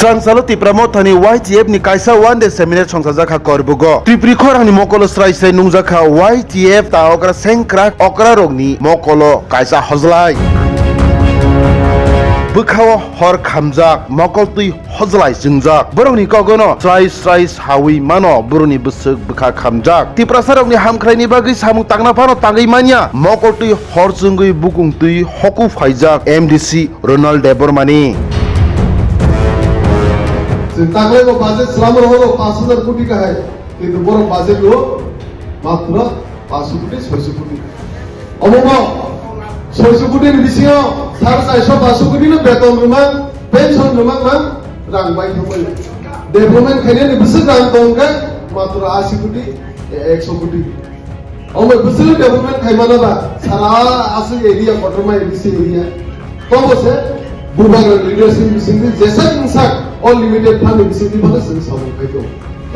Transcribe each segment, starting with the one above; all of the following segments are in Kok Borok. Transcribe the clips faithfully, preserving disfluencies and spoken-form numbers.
Chwrangsalo Tipra Mothani Y T F ni kaisa one day seminar songchajakha Korbugo. Tripuri khorangni mokolo srai srai nungjakha Y T F ta okra sengkrak okrarokni mokolo kaisa hojlai. Bwkhao hor khamjak, mokol twi hojlai chwngjak. Borokni kogono srai srai sawi mano borokni bwswk bwkha khamjak. Tiprasarokni hamkraini bagwi samung tangna phano tangwi manya. Mokol twi hor chwngwi bukung twi hoku phaijak M D C Ronald Debbarmani. Chwng taklai bo budget slam rohoro panch hajar koti kahai, kintu borok budget o matro panch koti, soi koti. Omo bo soi koti ni bisingo sare char so, panch koti no beton rwmang, pension rwmang mang rang bai thangbai. Development khainani bwswk rang tong khe matro ashi koti, ekso koti. Omo bwswk development khaimano ba, sara aswk area, kotorma A D C area. Tobo se bubagra leadership bisingtwi jesa wngsak all limited fund ni bisingtwi phano chwng samung khai tongo.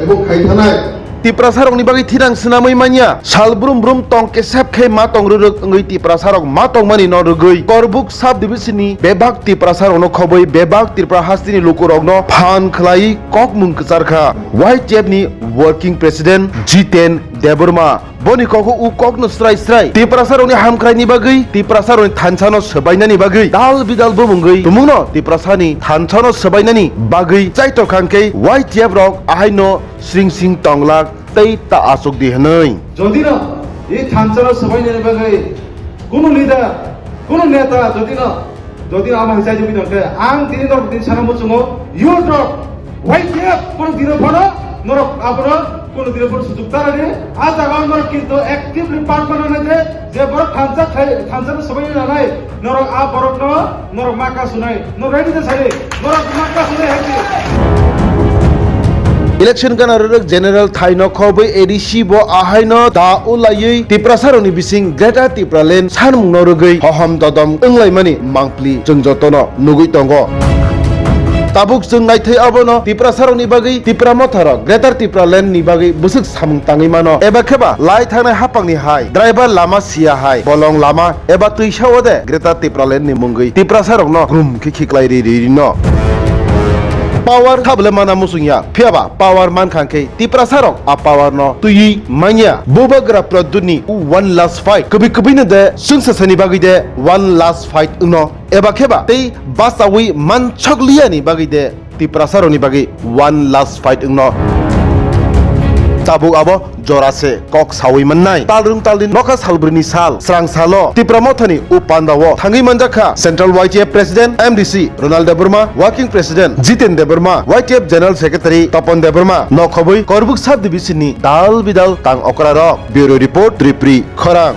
Ebo khai thanai. Tiprasarokni bagwi thinang swnamwi manya, sal brum brum tong kesep khe ma tong rwrwk wngwi Tiprasarok ma tongmani no rwgwi Korbuk sub division ni bebak Tiprasarokno khobwi bebak Tripura hasteni lukurokno phan khlai kokmung kwcharkha Y T F ni working president Jiten Debbarma. Boni kogo u kokno srai srai Tiprasarokni hamkraini bagwi, Tiprasarokni thansano swbainani bagwi dal bidal bumungwi tumungno Tiprasani thansano swbainani bagwi chaitor khankhe Y T F rok ahaino sring sring tonglak tei ta achukdi hwnwi. Jodi no i thansano swbainani bagwi kunu leader, kunu neta jodi no Jodi ama hichai jogwi tongkhe, ang tini norok tini sana muchungo, youth rok, Y T F, kono dino phano, norok abono kono dino phano sujuk ta rani, a jaga o norok kintu actively part mananai de, je borok thansa khai, thansa no swbai nanai, norok a borok no, norok ma kasunai, norok ready de sari, norok ma kasunai hai. Election gana rwrwk general thaino khobwi A D C bo ahaino da ulaiwi Tiprasarokni bising Greater Tipraland sanmungno rwgwi hohom dodom wnglaimani mangpli chwng jotono nugwi tongo. Tabuk chwng naithai abono Tiprasarokni bagwi Tipra Motharok Greater Tipraland ni bagwi bwswk samung tangwi mano, eba kheba lai thangnai haphangni hai driver lama siya hai bolong lama eba twisa o de Greater Tipraland ni mungwi Tiprasarokno grum khe khiklai ri ri no. Power thabole mana muchungya, phiyaba power mankha khe Tiprasarok a power no twiwi manya. Bubagra Pradyutni u one last fight. Kwbwi kwbwino de chwngsasani bagwi de one last fight wngno. Eba kheba tei bachawi manchok liyani bagwi de Tiprasarokni bagwi one last fight wngno. Tabuk abo jora se kok sawi mannai. Talrwng talni nokha salbrwini sal, srang salo Tipra Mothani u pandao thangwi manjakha Central Y T F President M D C Ronald Debbarma, Working President Jiten Debbarma, Y T F General Secretary Tapan Debbarma, nokhobwi Korbuk Sub Division ni dal bidal tang okrarok. Bureau Report, Tripuri Khorang.